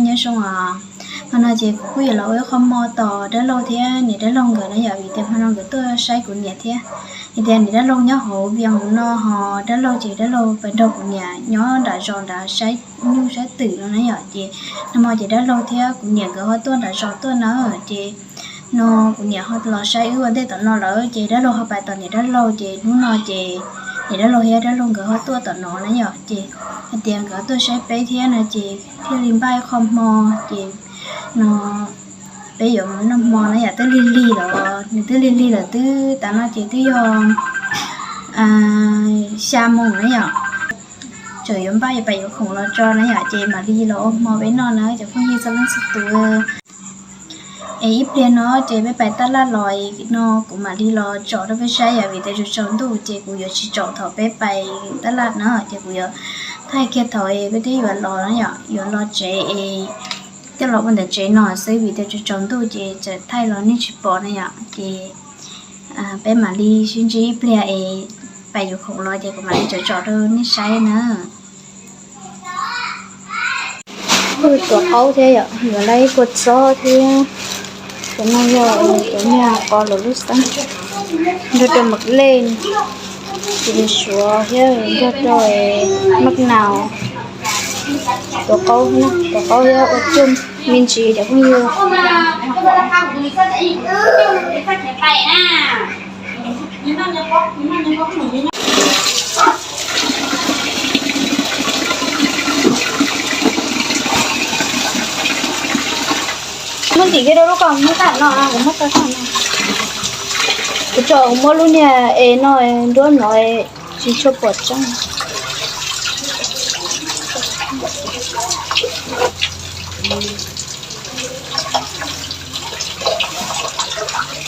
Nyob zoo os, hmo no ces kuv kuj yuav los ua ib qho hmo tos dab laug thiab niam dab laug nkawd na yom, vim tias hmo no nkawd tuaj saib kuv niam thiab. Vim tias niam dab laug nyob hauv Vias no ho dab laug ces dab laug pais nrog kuv niam nyob nram zos nrad saib nyuj saib twm no na yom, ces nag hmo ces dab laug thiab kuv niam nkawd ho tuaj nram zos tuaj na, ces no kuv niam ho los saib wb ua ntej tom no lawm ces dab laug ho pais tom niam dab laug ces hnub no ces niam dab laug thiab dab laug nkawd ho tuaj tom no na yom, ces hais tias nkawd tuaj saib peb thiab no ces thiaj li npaj qho hmo ces no peb yuav mus noj hmo na yom, twb lig lig lawm, nws twb lig lig lawm twb tas no ces twb yog xya moo na yom. Tseem yuav npaj yuav pais yuav khoom los tso na yom, ces mam li los ua hmo peb noj na cov phooj ywg txhua leej txhua tus. Es ib pliag no ces peb pais taj laj los no kuv mam li los tsom rau peb saib yom, vim tias tsaus tsaus ntuj ces kuv yuav tsis tsom thaum peb pais taj laj na, ces kuv yuav thaij kiag thaum peb twb yuav los na yom, yuav los tsev es coj los ua ntawm tsev no xwb, vim tias tsaus tsaus ntuj ces txawm thaij los nej tsis pom na yom, ces peb mam li sib ntsib ib pliag es pais yuav khoom los ces kuv mam li tsom tsom rau nej saib na. Kuj tuav qaub thiab yom, yuav lawm ib puas txob thiab. Cov no yog cov nyuag qos luam lub xeeb, nrog rau mam lej, ces suav thiab nrog rau maj nau. Tuav qaub, tuav qaub thiab ua tsuj me ntsis cov phooj ywg. Muab ntim kiag rau lub ko, muab tag no, kuv muab tag no. Kuv tso, kuv muab lub niag es no nruab no tsis tshua pom tseeb.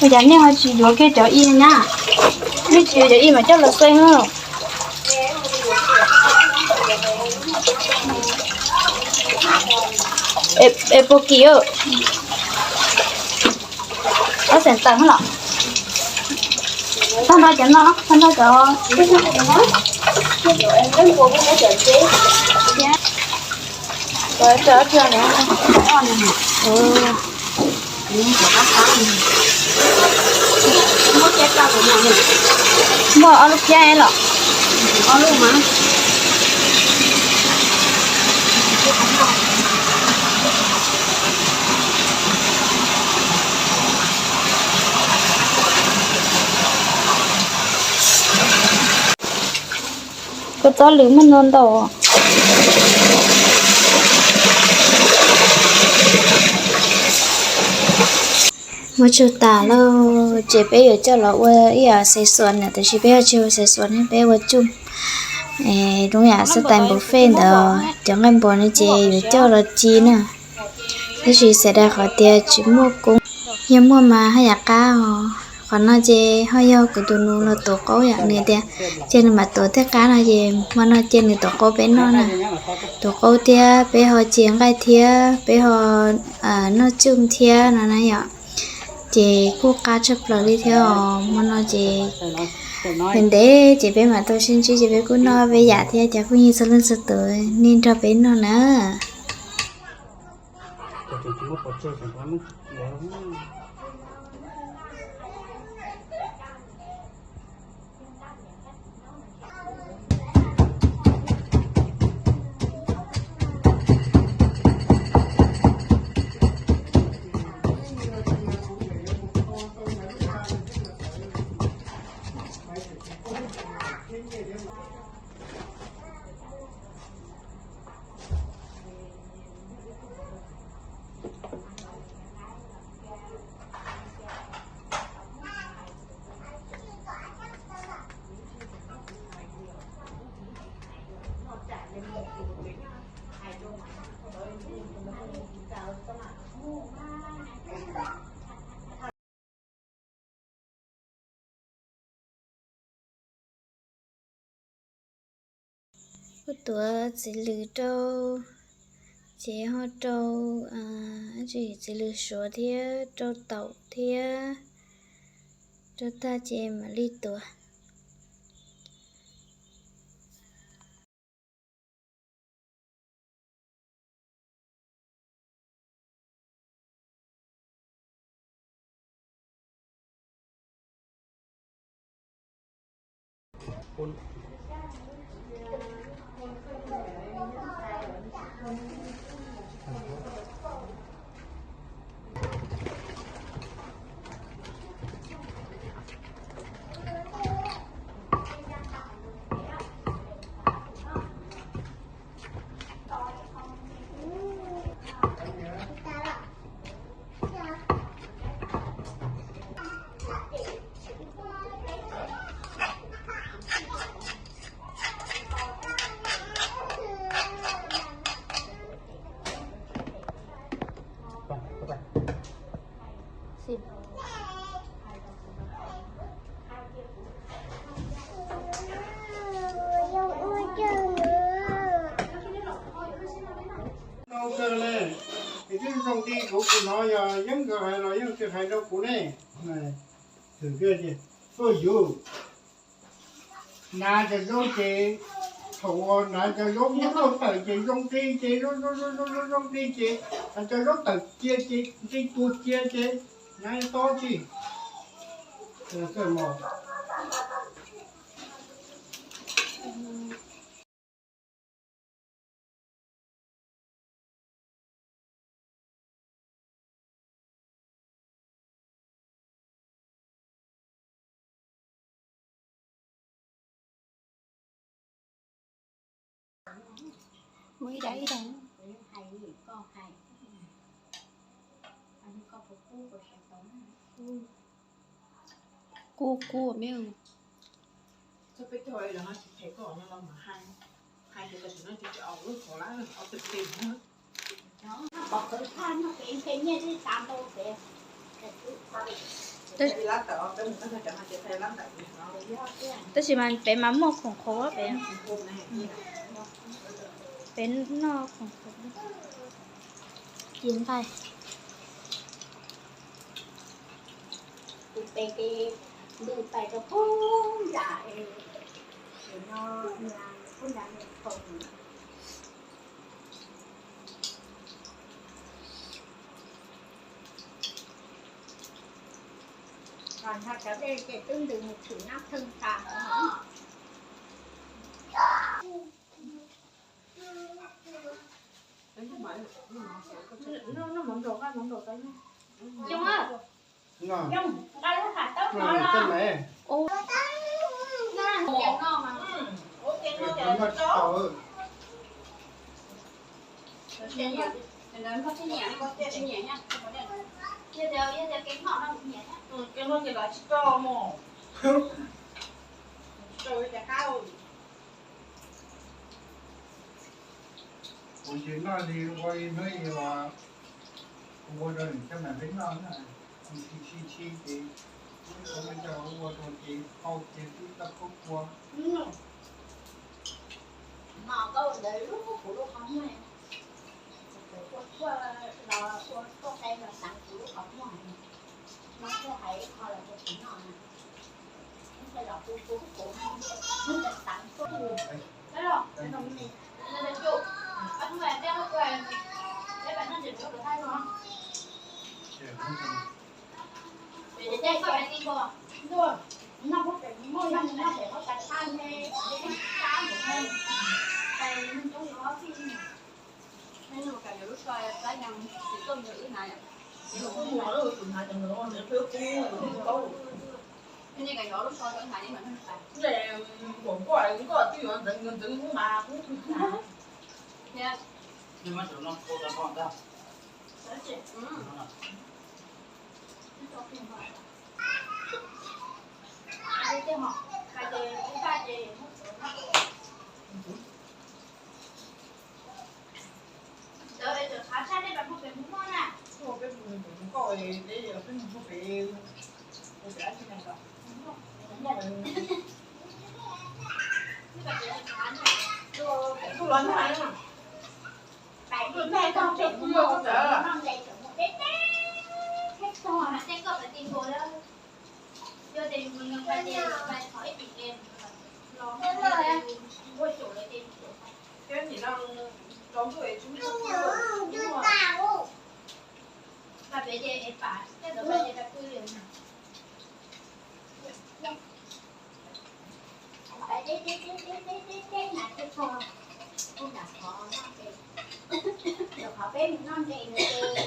Ua cas nej ho tsis yuav kiag cov ib na? Nej tsis yuav cov ib mas coj los xeeb na. Es puas kim? Ob xeem tawm los. Tag nrho cov no, tag nrho cov Muaj ob lub phiab los? Kua txob lwm muaj ntau ntau. Muab tsuj tas lawm ces peb yuav coj los ua ib yam xav xuas na, tab sis peb ho tsis ua xav xuas ne, peb ua tsuj. Zoo yam xab tais npus fej ntawd, cov nqaij npua no ces yuav coj los ci na. Tab sis xav das qhov tias tsis muaj koob, yog muaj mas haj yam qab os. Qhov no ces ho yog kuv tus nus los tuav qaub yom, nws tias cia nws mam tuav tej qab no ces hmo no cia nws tuav qaub peb noj na. Tuav qaub thiab peb ho cia nqaij thiab peb ho noj tsuj thiab no na yom. Ces kuj qab tshaj plaws li thiab os. Hmo no ces ntev ntev ces peb mam tau sib ntsib ces peb kuj noj peb yam thiab cov phooj ywg txhua leej txhua tus nej nrog peb noj na. Kuj tuav txiv lws rau, ces ho rau txiv lws suav thiab rau taum thiab rau tag ces mam li tuav. Ntau kawg li, es twb zoo li kuv tus no yog Yeeb nkawd hais los yeej tsis hais rau kuv ne. Tuaj yug, hnav cov zaub ces, thaum uas hnav cov zaub muab lauj tawm ces zoo nqi ces zoo zoo zoo zoo nqi ces, hnav cov zaub tawm cia ces nqi tuag cia ces, hnav tob tsi. Muaj ib daim ib daim. Kub kub me. Tab sis mas pem mas muaj khoom qhuav pem, pem noj khoom qhuav. Ci nqaij. Tus pem ces ntws pais rau pub nram, no, pub nram khoom. Nqa cov dej ces twb ntws mus tshwm nab theej tas. Kuv tsis noj li ua ib hnub ib los, kuv ua rau nws coj mam peb noj na. Tsis tsis tsis ces kuv coj ua rau ces hau ces twb tau khaub kua. Mas koj ua ntawd lub kuv lub qhov muag, ua tuaj los ua tuaj qe los xav kuv lub qhov muag, no tuaj hais ib qho los rau kuv noj na. Peb mus noj ntses no ces,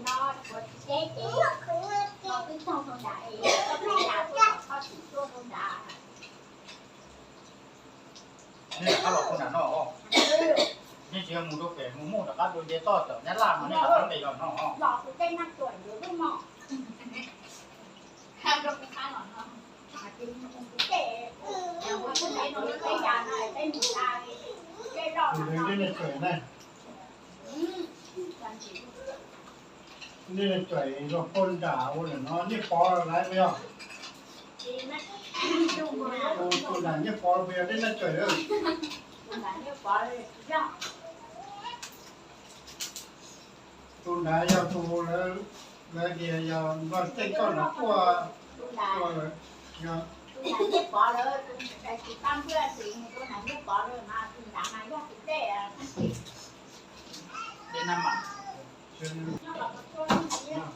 no ua tsis teb ces, no twb txog rau nrad es, koj peb nrad tuaj kom koj tsis tuaj rau nrad. Nej rov qab los puag nram no os. Nej tsis yog mus rau pem mus muaj rov qab rau nce toj tom Nyab Laj no, nej rov qab nqis los no os. Los tus tej nag tuam ntawd lub mos. Tus ntawd dej nej tsuam na. Dej nej tsuam los puag nram ua lawm no, nej pov lawm puas yog? Tus nram nej pov puas yog dej nej tsuam lawm? Tus nrad yog tus lawv tias yog npog tej koj nrad tuaj, tuaj lawm, yog. Dej nab mas. Tsis noj, tsis noj.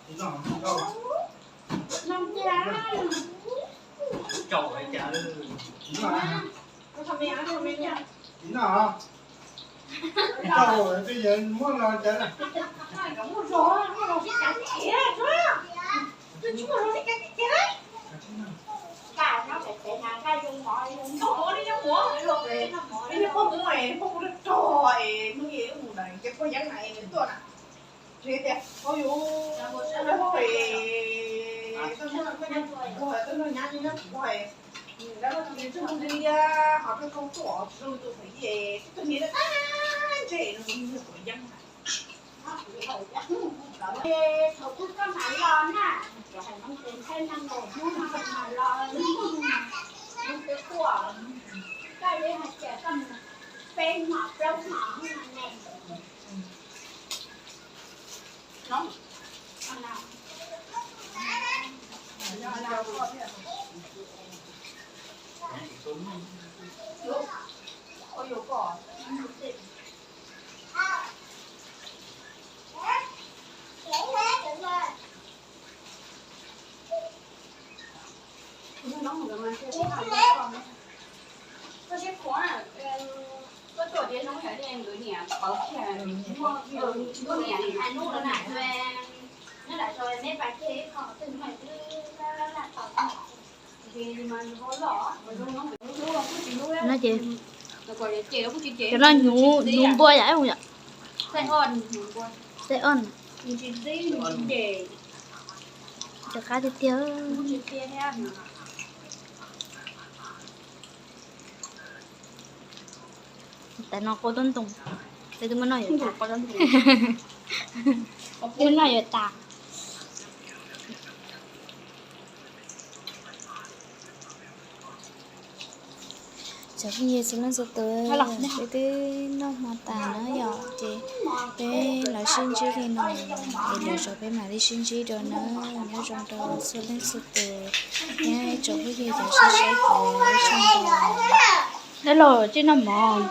Tsis noj, twb yog muab los cas na. Thaum twg koj mam los na, hais Hmoob tus ntxhais neeg laus Hmoob no mam los, Hmoob twb tuaj, koj li hais tias koj mus peb hmo plaub hmo ne. No ces cov no hnyuv, hnyuv npua yom, yom. Xaib ob, cov qab tiag tiag. Tam no qua tub ntoo, peb twb muab noj yuav tas, twb noj yuav tas. Cov phooj ywg txhua leej txhua tus, peb twb noj hmo tas na yom, ces peb los sib ntsib li no, es lwm zaus peb mam li sib ntsib dua na. Nyob zoo rau txhua leej txhua tus, nyob ib tsoom phooj ywg cov saib saib kuv ib tsoom ntau. Dab laug tsis noj mov.